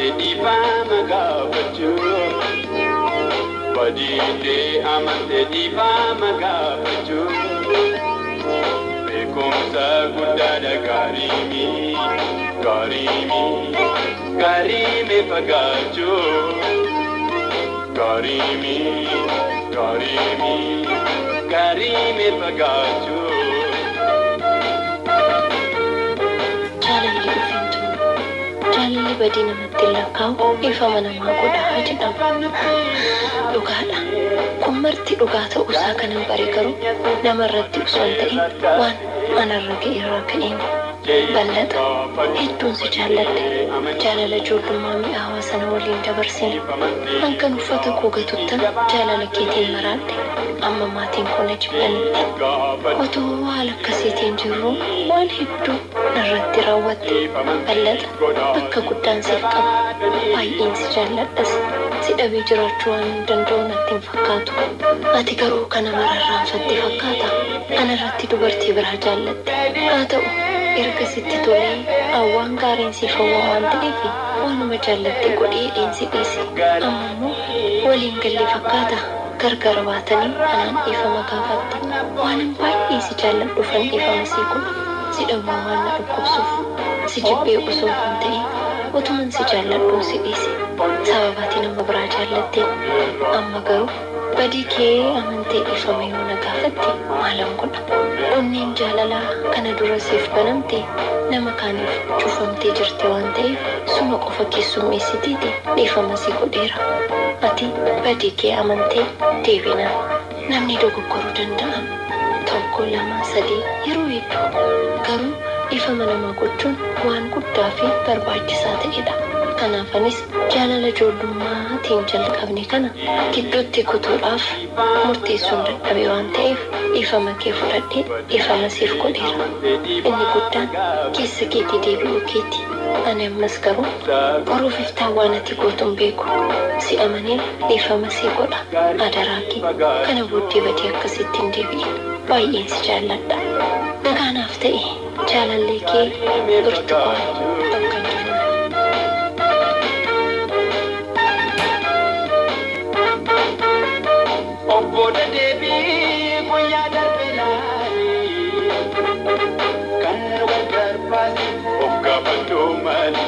Amantee dhiifama gaafachuu. Badiitee amantee dhiifama gaafachuu. Beekumsa guddaadha gaariimi gaariimi gaariimi fagaachuu. Gaariimi gaariimi gaariimi fagaachuu. Jaalalli dhufeen tunu. Jaalalli badii namatti hin lakkaa'u, dhiifama namaa godha jedhama. Dhugaadha. Kun marti dhugaa ta'uusaa kanan bare garuu namarratti osoo hin ta'in waan anarra ga'e irraa ka'een. Ballaxa, hedduun si jaalladhe. Jaalala ijoollummaa mi'aawaa sana waliin dabarsine. Hangan uffata koo gatuttan jaalala keetiin maraadhe. Amma maatiin koo na jibbanitti. Otoo haala akkasiitiin jirruu waan hedduu narratti raawwatte. Ballaxa, bakka guddaan siif qaba. Baay'een si jaalladhas. Si dhabee jiraachuu waan hin danda'u natti hin fakkaatu. Ati garuu kana mararraanfatte fakkaata. Anarratti dubartii biraa jaallatte. Haa ta'u, erga sitti tolee hawwaan gaariin siif hawwa waan ta'eef waanuma jaallatte godhee jedheen si dhiise. Amma immoo waliin galle fakkaata. Gargar baatanii anaan dhiifama gaafatte. Waanan baay'ee si jaalladhuufan dhiifama sii godha. Si dhabuu waan na dhukkubsuuf. Si jibbee osoo hin ta'in utuman si jaalladhuun si dhiise. Sababa ati nama biraa jaallatteen. Amma garuu badii kee amantee dhiifama yoo na gaafatte maalan godha? Onneen jaalalaa kana dura siif banamte nama kaaniif cufamtee jirti waan ta'eef suma qofa keessummeessitiiti dhiifama si godheera. Ati badii kee amantee deebinaan. Namni dogoggoruu danda'a. 1, 2, 3 yeroo hedduu. Garuu dhiifama namaa gochuun waan guddaa fi barbaachisaa ta'edha. Kanaaf anis jaalala ijoollummaatiin jalqabne kana gidduutti kutuudhaaf murteessuun dadhabe waan ta'eef dhiifama kee fudhadhee dhiifama siif godheera. Inni guddaan keessa keetii deebi'uu keeti. Ani ammas garuu boruuf iftaan waan ati gootu hin beeku. Si amaneen dhiifama sii godha. Adaraa kee kana booddee badii akkasiitti hin deebi'in. Baay'een si jaalladha. Nagaa naaf ta'i. Jaalallee kee Birtukaan bakkan jiruun. Obbo Dadeebii guyyaa darbe ilaali. Kan nu gargar baase of gaafadhu maali?